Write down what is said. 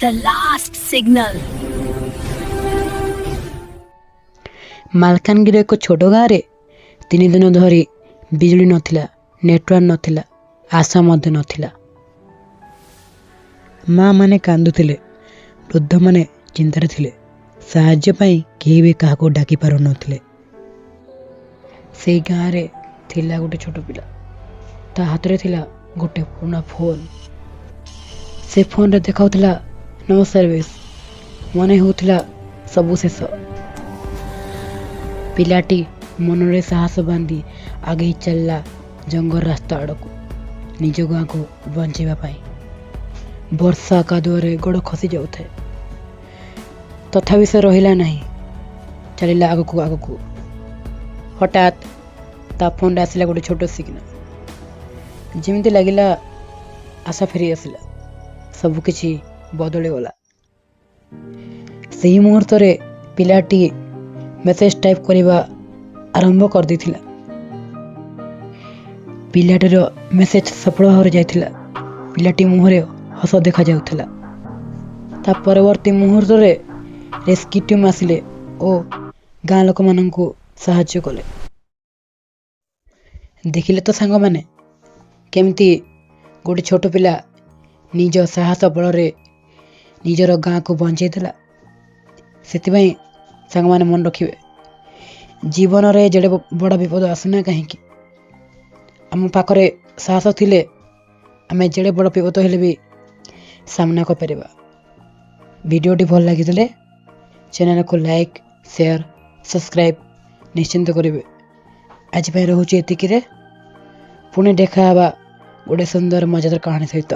The last signal. ମାଲକାନଗିରିର ଏକ ଛୋଟ ଗାଁରେ 3 ଦିନ ଧରି ବିଜୁଳି ନଥିଲା, ନେଟୱାର୍କ ନଥିଲା, ଆଶା ମଧ୍ୟ ନଥିଲା। ମା ମାନେ କାନ୍ଦୁଥିଲେ, ବୃଦ୍ଧମାନେ ଚିନ୍ତାରେ ଥିଲେ, ସାହାଯ୍ୟ ପାଇଁ କେହି ବି କାହାକୁ ଡାକି ପାରୁନଥିଲେ। ସେଇ ଗାଁରେ ଥିଲା ଗୋଟେ ଛୋଟ ପିଲା। ତା ହାତରେ ଥିଲା ଗୋଟେ ପୁରୁଣା ଫୋନ୍। ସେ ଫୋନ୍ରେ ଦେଖାଉଥିଲା ନୋ ସର୍ଭିସ୍। ମନେ ହେଉଥିଲା ସବୁ ଶେଷ। ପିଲାଟି ମନରେ ସାହସ ବାନ୍ଧି ଆଗେଇ ଚାଲିଲା ଜଙ୍ଗଲ ରାସ୍ତା ଆଡ଼କୁ, ନିଜ ଗାଁକୁ ବଞ୍ଚାଇବା ପାଇଁ। ବର୍ଷା କାଦୁଅରେ ଗୋଡ଼ ଖସି ଯାଉଥାଏ, ତଥାପି ସେ ରହିଲା ନାହିଁ, ଚାଲିଲା ଆଗକୁ ଆଗକୁ। ହଠାତ୍ ତା ଫୋନରେ ଆସିଲା ଗୋଟେ ଛୋଟ ସିଗ୍ନାଲ। ଯେମିତି ଲାଗିଲା ଆଶା ଫେରି ଆସିଲା, ସବୁକିଛି ବଦଳିଗଲା। ସେହି ମୁହୂର୍ତ୍ତରେ ପିଲାଟି ମେସେଜ ଟାଇପ୍ କରିବା ଆରମ୍ଭ କରିଦେଇଥିଲା। ପିଲାଟିର ମେସେଜ ସଫଳ ଭାବରେ ଯାଇଥିଲା। ପିଲାଟି ମୁହଁରେ ହସ ଦେଖାଯାଉଥିଲା। ତା ପରବର୍ତ୍ତୀ ମୁହୂର୍ତ୍ତରେ ରେସ୍କ୍ୟୁ ଟିମ୍ ଆସିଲେ ଓ ଗାଁ ଲୋକମାନଙ୍କୁ ସାହାଯ୍ୟ କଲେ। ଦେଖିଲେ ତ ସାଙ୍ଗମାନେ, କେମିତି ଗୋଟେ ଛୋଟ ପିଲା ନିଜ ସାହସ ବଳରେ ନିଜର ଗାଁକୁ ବଞ୍ଚେଇ ଦେଲା। ସେଥିପାଇଁ ସାଙ୍ଗମାନେ, ମନେ ରଖିବେ, ଜୀବନରେ ଯେଡ଼େ ବଡ଼ ବିପଦ ଆସୁନା କାହିଁକି, ଆମ ପାଖରେ ସାହସ ଥିଲେ ଆମେ ଯେଡ଼େ ବଡ଼ ବିପଦ ହେଲେ ବି ସାମ୍ନା କରିପାରିବା। ଭିଡ଼ିଓଟି ଭଲ ଲାଗିଥିଲେ ଚ୍ୟାନେଲକୁ ଲାଇକ୍, ସେୟାର, ସବସ୍କ୍ରାଇବ୍ ନିଶ୍ଚିନ୍ତ କରିବେ। ଆଜି ପାଇଁ ରହୁଛି ଏତିକିରେ। ପୁଣି ଦେଖା ହେବା ଗୋଟେ ସୁନ୍ଦର ମଜାଦାର କାହାଣୀ ସହିତ।